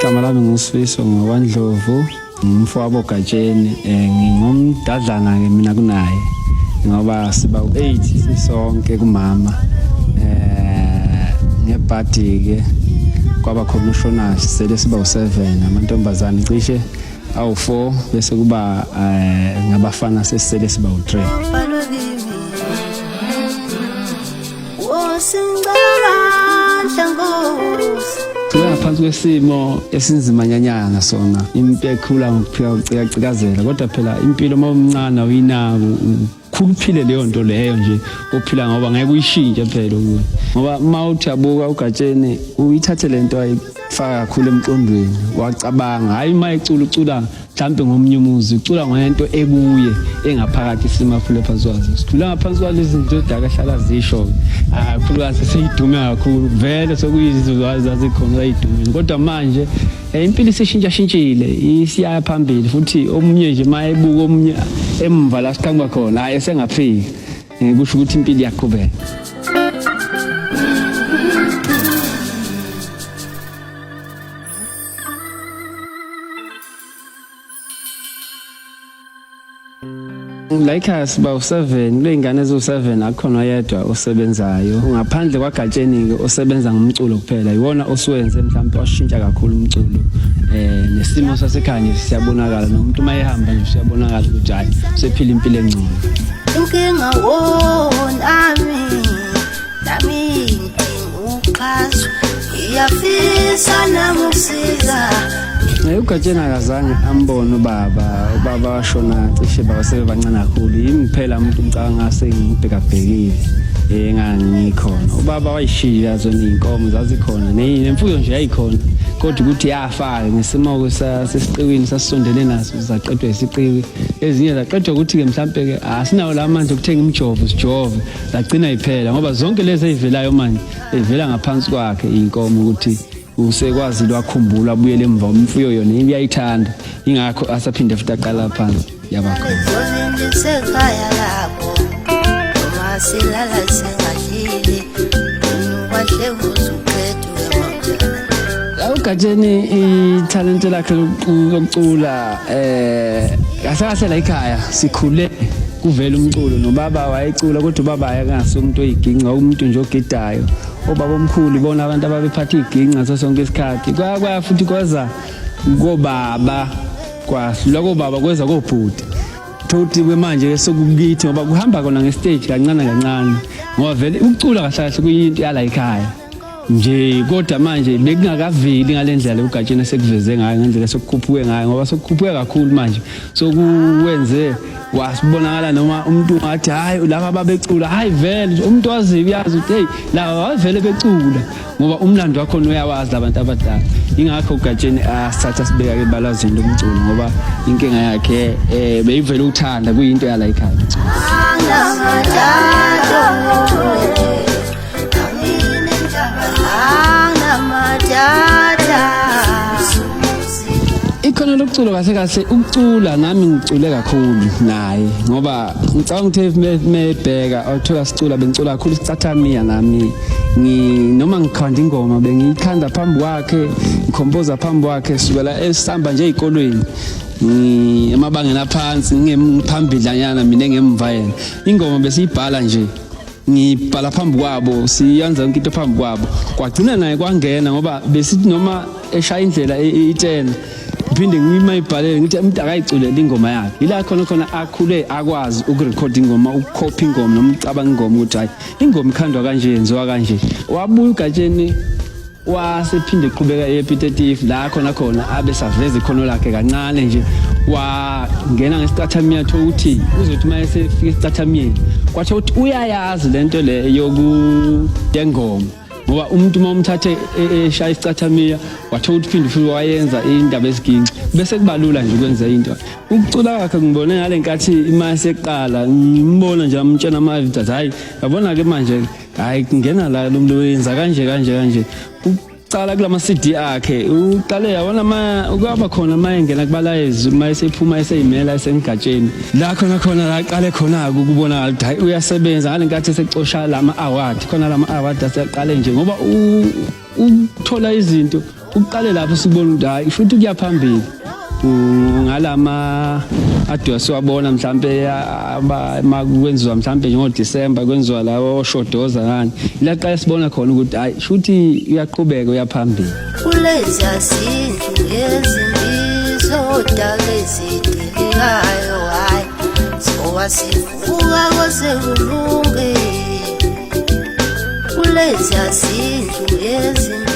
Igama lami nguSifiso ngokwaNdlovu, ngumfowabo Gatsheni, ngingumdadlana ke mina kunaye ngoba siba u8 sisonke kumama. Ngebhadi ke kwaba khona ushona sele siba u7 amantombazane cishe awu4 bese kuba ngabafana sesele siba u3. Ngaphansi kwesimo esinzima nyanyana sona impilo ekhula ngokuphika ucikacikazela, kodwa phela impilo uma umncane awuyinaki, ukhuluphile leyo nto leyo nje ophila ngoba ngeke uyishintshe phela kuwe, ngoba uma uthi abuka uGatsheni uyithathe lento ayifaka kakhulu emqondweni, wacabanga hayi uma ecula ucula mhlawumbe ngomunye umuzi, ucula ngento ekuye engaphakathi simakhule phansi kwazo, sikhula ngaphansi kwalezi zinto edaka ehlala zisho kakhulukazi seyidume kakhulu vele sekuyizinto zazikhona zayidumile, kodwa manje impilo isishintshashintshile isiyaya phambili, futhi omunye nje uma ebuka omunye emva la siqhamuka khona hayi esengafika, kusho ukuthi impilo iyaqhubeka. La ekhaya siba u-7, kule y'ngane eziwu-7 akukhona oyedwa osebenzayo ngaphandle kwaGatsheni-ke osebenza ngomculo kuphela, iwona osuwenze mhlawumpe washintsha kakhulu umculo, nesimo sasekhaya nje siyabonakala, nomuntu uma ehamba nje siyabonakala ukuthi hhayi usephila impilo engcono. Inkinga wonami nami ngidinga uxhaso, ngiyafisa nami ukusiza. UGatsheni akazange ambone ubaba, ubaba washona cishe basebebancane kakhulu, yimi kuphela umuntu ngicabanga ngase ngibhekabhekile engangikhona. Ubaba wayishiya zona iy'nkomo zazikhona nemfuyo nje yayikhona, kodwa ukuthi yafa-ke ngesimo sesiqiwini sasisondele naso, zaqedwa isiqiwi, ezinye zaqedwa ukuthi-ke mhlampe-ke asinawo la mandla okuthenga imijovo sijove, zagcina iphela ngoba zonke lezi ey'velayo manje ey'vela ngaphansi kwakhe iy'nkomo, ukuthi usekwazile wakhumbula abuyele emva, imfuyo yona uyayithanda, ingakho asaphinde futhi aqala phansi yabakhona. Sekhaya labo noma silala singadlile kwahle uzuqedwe. UGatsheni ithalente lakhe lokucula kahle kahle la ekhaya sikhule kuvela umculo, nobaba wayecula, kodwa ubaba ayengasi umuntu oyiginqa, umuntu nje ogidayo. Obaba omkhulu bona abantu ababephatha iginqa ngaso sonke isikhathi. Kwaya futhi kwaza kobaba, kwahlula kobaba kweza kobhuti. Thothi manje sekukithi ngoba kuhamba kona ngestage kancane kancane, ngoba vele ukucula kahle kahle kuyinto yala ekhaya nje, kodwa manje bekungakaveli ngale ndlela uGatsheni esekuveze ngayo, ngendlela sekukhuphuke ngayo, ngoba sekukhuphuke kakhulu manje, sokuwenze wasibonakala noma umuntu ngathi hayi laba babecula, hayi vele umuntu waziyo uyazi ukuthi hey laba bavele becula, ngoba umlando wakhona uyawazi labantu abadala. Ingakho uGatsheni asithatha sibeka ebalazweni lomculo, ngoba inkinga yakhe beyivele uthanda kuyinto yala ekhaya. Ikhono lokucula kahle kahle ukucula nami ngicule kakhulu naye, ngoba ngicabanga ukuthi mebheka othola sicula bengicula kakhulu isicathamiya nami, noma ngikhanda ingoma bengiyikhanda phambi kwakhe, ngikhompoza phambi kwakhe sukela esihamba nje ezikolweni emabangeni aphansi, ngingemphambidlanyana mina engemva yena, ingoma besiyibhala nje ngibhala phambi kwabo, siyenza yonke into phambi kwabo, kwagcina naye kwangena, ngoba besithi noma eshaya indlela itshena ngiphinde ngimayibhalele ngithi umuntu akayiculele ingoma yakhe, ila khona khona akhule akwazi ukurekhoda ingoma, ukukhopha ingoma noma ucabanga ingoma ukuthi hayi ingoma ikhandwa kanje, yenziwa kanje. Wabuya uGatsheni wasephinde eqhubeka ePeter la khona khona abe saveza ikhono lakhe kancane nje, wangena ngesicathamiya, thola ukuthi uzothi uma esefika esicathamiyeni kwathiwa ukuthi uyayazi lento le yoku yengoma, ngoba umuntu uma umthathe eshaya isicathamiya wathola ukuthi phinde futhi wayenza indaba eziginci, bese kubalula nje ukwenza into. Ukucula kwakhe ngibone ngale nkathi ima seqala ngimbona nje amtshena ama-videos, hayi yabona ke manje hayi ngena la lo muntu wenza kanje kanje kanje, uqala kulama CD akhe uqale yabona ma kwaba khona ma engena kubalayezi, uma esephuma eseyimela esengigatsheni la khona khona la aqale khona ukubonakala ukuthi hayi uyasebenza, ngale nkathi esecosha lama award khona lama award aseqale nje, ngoba ukuthola izinto Uqale lapho sibona ukuthi hayi futhi kuya phambili ngalama adwa siwabona mhlambe makwenziwa mhlambe njengo December kwenziwa lawo oshodoza ngani la qala sibona khona ukuthi hayi shuthi uyaqhubeka uyaphambili. Kuleza zindlu ezimbizo ezidilikayo, hayi sowasivuka kose kulunge. Kuleza zindlu ezimbizo.